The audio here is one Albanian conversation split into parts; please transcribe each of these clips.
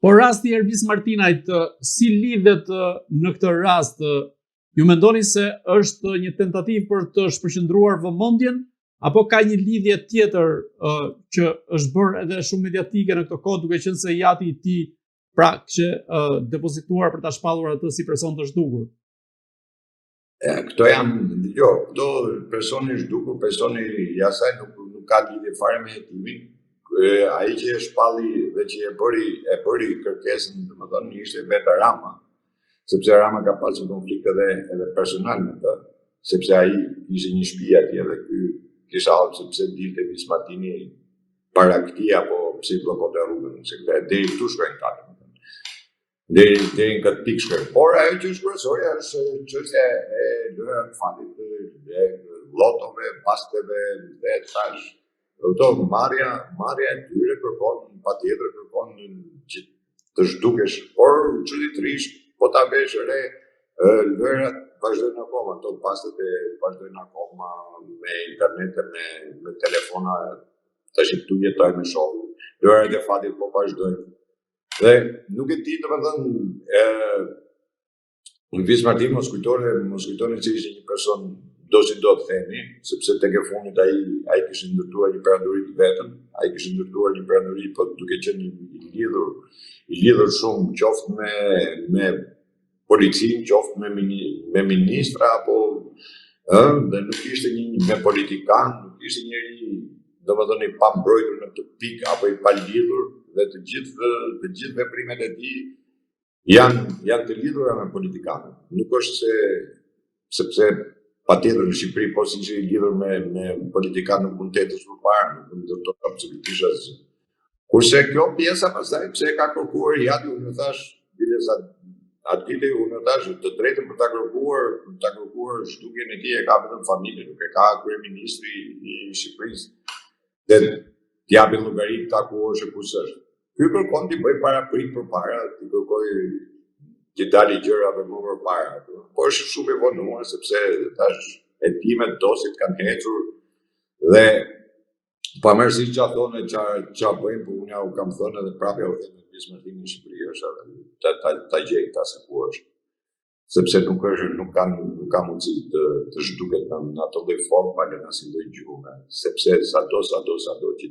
Por rasti i Ervis Martinajt, si lidhet në këtë rast? Ju mendoni se është një tentativë për të shpërqendruar vëmendjen apo ka një lidhje tjetër që është bërë edhe shumë mediatike në këtë kohë, duke qenë se i ati i tij pra kishte depozituar për ta shpallur atë si person të zhdukur? E, këto janë, jo, këto personi i zhdukur, personi i asaj nuk, nuk ka lidhje fare me hetimin, ai që e shpalli dhe që e bëri, e bëri kërkesën, domethënë, ishte vetë Rama, sepse Rama ka pasur konflikt edhe, edhe personal me të, sepse ai ishte një shtëpi atje dhe ky kishte hall sepse dilte Ervis Martini para këtij apo pse i bllokonte rrugën, se këta deri këtu shkojnë këta. Deri deri në këtë pikë shkojnë. Por ajo që është kryesorja është çështja e lojërave të fatit, e llotove, basteve, dhe tash. Këto marrja, marrja e tyre kërkon patjetër kërkon që të zhdukesh, por çuditërisht po ta vesh re lojërat vazhdojnë akoma, ato bastet e vazhdojnë akoma me internet, me me telefona, tash këtu jetojmë e shohim. Lojërat e fatit po vazhdojnë. Dhe nuk e di, domethënë, ë Ervis Martini mos kujtoni, mos kujtoni se ishte një person do si do të themi, sepse tek e fundit ai ai kishte ndërtuar një perandori të vetën, ai kishte ndërtuar një perandori po duke qenë i lidhur, i lidhur shumë qoftë me me policinë, qoftë me mini, me ministra apo ë dhe nuk ishte një me politikan, nuk ishte njeri domethënë i pambrojtur në këtë pikë apo i palidhur dhe të gjithë të gjithë veprimet e tij janë janë të lidhura me politikanët. Nuk është se sepse patjetër në Shqipëri po s'ishe i lidhur me me politikan nuk mund të ecësh përpara, nuk mund të ndërtosh absolutisht asgjë. Kurse kjo pjesa pastaj pse e ka kërkuar i ati, unë thash, biles atë ditë unë thash të drejtën për ta kërkuar, për ta kërkuar zhdukjen e tij e ka vetëm familja, nuk e ka kryeministri i Shqipërisë. Dhe t'i japin llogari këta ku është e ku s'është. Ky kërkon t'i bëj paraprik përpara, t'i kërkoj t'i dali gjërave më përpara. Po është shumë i vonuar sepse tash hetimet, dosjet kanë ecur dhe pavarësisht ça thonë ça ça bëjnë, po unë ja u kam thënë edhe prapë ja u them Ervis Martini në Shqipëri është edhe ta ta ta gjej këta se ku është. Sepse nuk është nuk kanë nuk ka mundësi të të zhduket në, në atë lloj formë pa lënë asnjë lloj gjurme, sepse sado sado sado që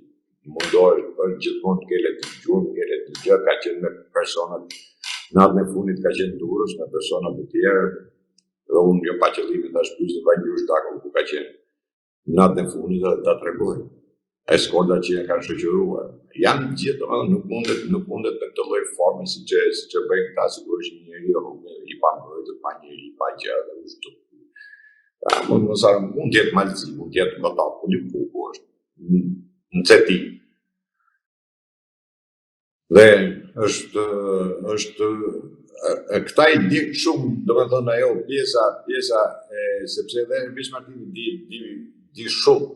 mundohesh të bësh gjithmonë të ngelet një gjurmë, ngelet një gjë, ka qenë me personat natën e fundit ka qenë Durrës me persona të tjerë dhe unë jo pa qëllim i thash pyes dhe Vangjush Dakon ku ka qenë natën e fundit dhe ta tregoj. Eskorta që e kanë shoqëruar. Janë gjithë, domethënë nuk mundet, nuk mundet në këtë lloj forme siç e siç e bëjnë këta, sigurisht një njeri rrugë i pambrojtur, pa njeri, pa gjë dhe u zhduk. Ja, mund mos arë, mund të jetë Mal të Zi, mund të jetë Kotok, ku di ku ku është. Në Cetinë. Dhe është është e këta i ndjek shumë, domethënë ajo pjesa, pjesa e sepse edhe Ervis Martini di di di shumë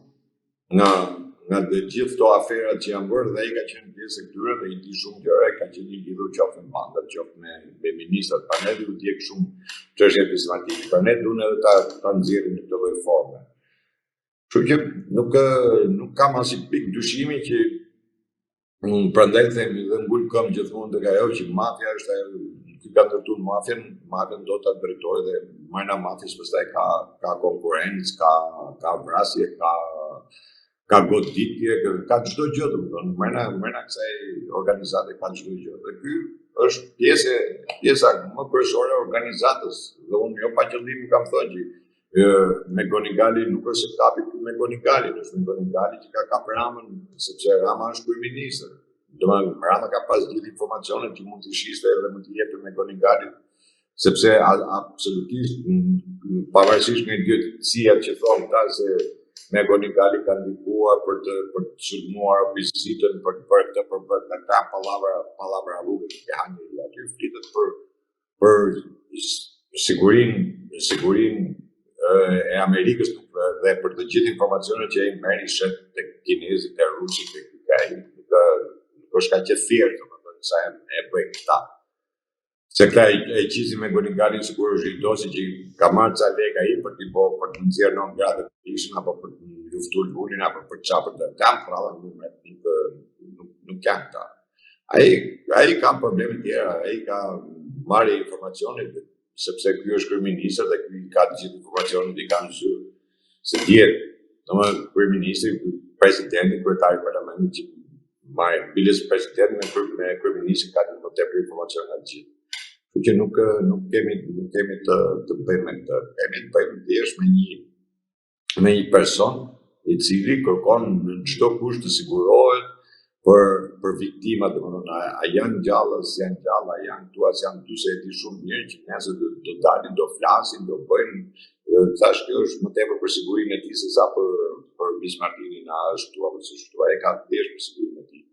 nga nga të gjithë këto aferat që janë bërë dhe ai ka qenë pjesë e këtyre dhe i di shumë gjëra, ka qenë i lidhur qoftë me bandat, qoftë me me ministrat, prandaj u djeg shumë çështja e Ervis Martinit. Prandaj duan edhe ta ta nxjerrin në këtë lloj forme. Kështu që nuk nuk kam asnjë pikë dyshimi që unë prandaj them dhe ngul këmbë gjithmonë tek ajo që mafia është ajo që ka ndërtuar mafien, mafien do ta drejtojë dhe mrena mafies pastaj ka ka konkurrencë, ka ka vrasje, ka ka goditje, ka çdo gjë domethënë, mrena mrena kësaj organizate ka çdo gjë. Dhe ky është pjesë pjesa më kryesore e organizatës dhe unë jo pa qëllim kam thënë që McGonigali nuk është se kapi ky McGonigalin, është McGonigali që ka kap Ramën, sepse Rama është kryeministër. Domethënë Rama ka pas gjithë informacionet që mund t'i shiste edhe mund t'i jepte McGonigalit, sepse absolutisht pavarësisht nga idiotësia që thonë këta se McGonigali ka ndikuar për të për të sulmuar opozitën, për të bërë këtë, për të bërë këtë, pallavra, pallavra rrugës që hanë aty flitet për për sigurinë, sigurinë e Amerikës dhe për të gjithë informacionet që ai merr i shet tek kinezët, te rusët, tek ai, nuk nuk është kaq e thjeshtë, domethënë sa e, e bëjnë këta. Se këta e, e qisin McGonigalin sikur është një dosje që ka marrë ca lekë ai për t'i bo, për të nxjerrë non grata Berishën apo për të luftuar Lulin apo për çfarë për të kanë pralla nuk nuk nuk, nuk janë këta. Ai ai ka probleme të tjera, ai ka marrë informacione sepse ky është kryeministër dhe ky ka të gjithë informacionet i ka në zyrë. Se dihet, domethënë kryeministri, presidenti, kryetari i parlamentit që marrin biles presidenti me me kryeministrin ka më tepër informacion nga të gjithë. Kështu që nuk nuk kemi nuk kemi të të bëjmë me këtë. Kemi të bëjmë thjesht me një me një person i cili kërkon në çdo kusht të sigurohet për për viktimat, domethënë a, a janë gjallë, a s'janë gjallë, a janë këtu, a s'janë aty, se e di shumë mirë që nesër do, do dalin, do flasin, do bëjnë, dhe thashë kjo është më tepër për sigurinë e tij se sa për për Vis Martinin, a është këtu apo s'është këtu, ai ka thjesht për sigurinë e tij.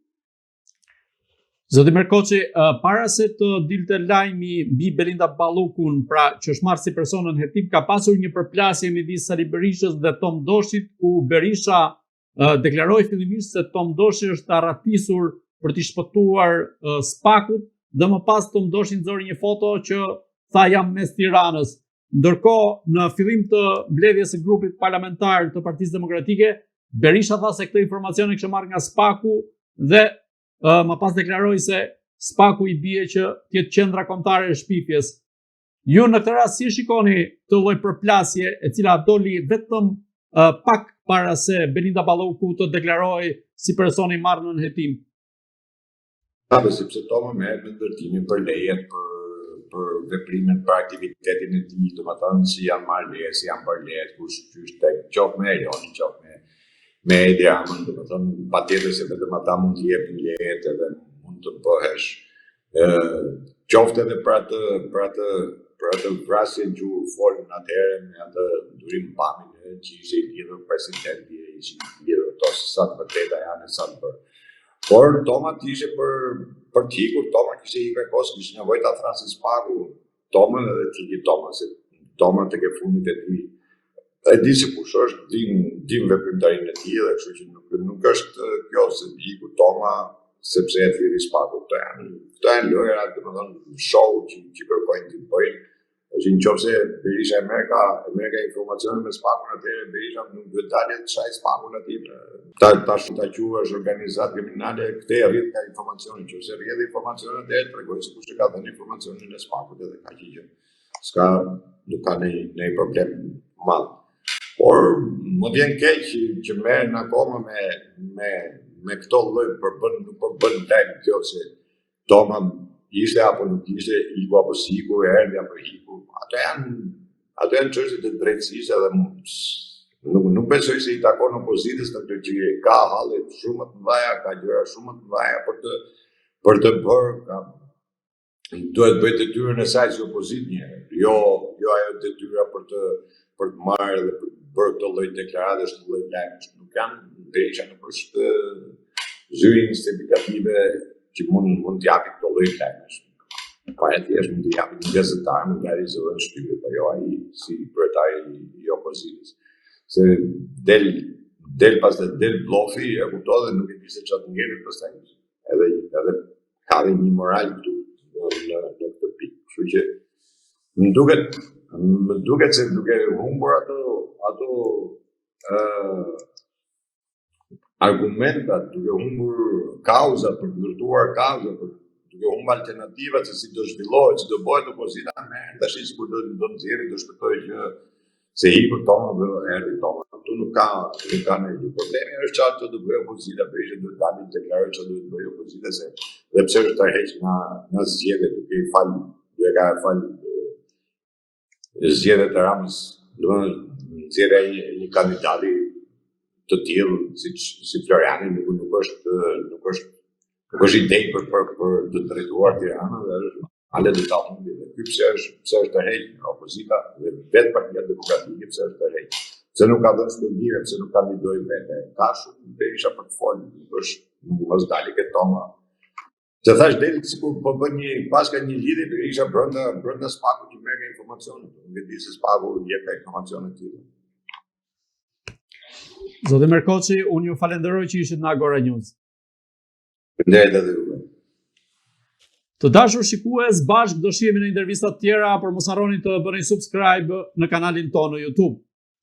Zoti Merkoçi, para se të dilte lajmi mbi Belinda Ballukun, pra që është marrë si person nën hetim, ka pasur një përplasje midis Sali Berishës dhe Tom Doshit, ku Berisha deklaroi fillimisht se Tom Doshi është arratisur për t'i shpëtuar SPAK-ut dhe më pas Tom Doshi nxori një foto që tha jam mes Tiranës. Ndërkohë, në fillim të mbledhjes së grupit parlamentar të Partisë Demokratike, Berisha tha se këtë informacion e kishte marrë nga SPAK-u dhe uh, më pas deklaroi se SPAK-u i bie që të jetë qendra kombëtare e shpifjes. Ju në këtë rast si e shikoni këtë lloj përplasje e cila doli vetëm uh, pak para se Belinda Balluku të deklarohej si person i marrë nën hetim? Pa, po, sepse Toma merret me ndërtimin për lejet, për për veprimet, për aktivitetin e tij, domethënë si janë marrë lejet, si janë bërë lejet, kush qysh tek, qoftë me Erionin, qoftë me me Edi Ramën, domethënë patjetër se vetëm ata mund të jepnin lejet edhe mund të bëhesh ë qoftë edhe për atë për atë për atë vrasjen që u folën atëherë me atë Durim Bamin që ishte i lidhur presidenti e ishin lidhur ato se sa të vërteta janë e sa të bërë. Por Toma ishte për për të ikur, Toma kishte ikur e kohës, kishte nevojë ta thrasi SPAK-u Tomën edhe të iki Toma, se Toma tek e fundit e di e di se kush është, din din veprimtarinë e tij dhe kështu që nuk nuk është kjo se iku Toma sepse e thirri SPAK-u. Këto janë këto janë lojëra, domethënë show që që kërkojnë të bëjnë Është në qoftë se Berisha e merr ka, e merr ka informacione me SPAK-un atëherë Berisha nuk duhet dalë të shajë SPAK-un atje. Ta ta ta quash organizatë kriminale, këtë e rrjedh ka informacione, në qoftë se rrjedh informacione atëherë tregoj se kush e ka dhënë informacionin e SPAK-ut edhe kaq gjë. S'ka nuk ka ndonjë ndonjë problem madh. Por më vjen keq që, që merren akoma me me me këto lloj përbën nuk përbën lajm kjo se Toma ishte apo nuk ishte, iku apo s'iku, erdhi apo iku. Ato janë ato janë çështje të drejtësisë edhe nuk nuk besoj se i takon opozitës në këtë që ka halle shumë më të mëdha, ka gjëra shumë më të mëdha për të për të bërë, ka duhet të bëjë detyrën e saj si opozitë një herë, jo jo ajo detyra për të për të marrë dhe për të bërë këto lloj deklaratash, këto lloj lajmesh. Nuk janë Berisha nuk është zyrë investigative që mund mund të japi këto lloj lajmesh. Pa e thjesht mund të japi një gazetar, mund të japi zëdhënës shtypi, po jo ai si kryetari i opozitës. Se del del pastaj del bllofi, e kupton dhe nuk e di se çfarë të ngelet pastaj. Edhe edhe ka dhe një moral këtu në në, në këtë pikë. Kështu që më duket më duket se duke humbur ato ato ë argumentat, duke humbur kauza për të ndërtuar kauza për duke humbur alternativat se si do zhvillohet, si do bëhet opozita, merren tash sikur do do nxjerrë, do shpëtojë gjë se iku Toma dhe erdhi Toma. Këtu nuk ka nuk ka ndonjë gjë. Problemi është çfarë do të bëjë opozita, Berisha duhet të dalë të deklarojë çfarë duhet të bëjë opozita se dhe pse është tërheq nga nga zgjedhjet duke i fal, duke ka fal zgjedhjet e Ramës, domethënë nxjerrja e një, një kandidati të tillë siç si Floriani nuk nuk është nuk është nuk është i denjë për për për të drejtuar Tiranën dhe është ale do ta humbi dhe ky pse është pse është tërheq nga opozita dhe vetë Partia Demokratike pse është tërheq. Pse nuk ka dhënë shpjegime, pse nuk kandidoi vetë. Ka shumë Berisha për të folë, nuk është nuk mos dali ke Toma. Se thash del sikur po bën një paska një lidhje Berisha brenda brenda SPAK-ut që merr informacione, nuk e di se SPAK-u jep ka informacione të tilla. Zoti Merkoçi, unë ju falenderoj që ishit në Agora News. Faleminderit edhe juve. Të dashur shikues, bashkë do shihemi në intervista të tjera, por mos harroni të bëni subscribe në kanalin tonë në YouTube.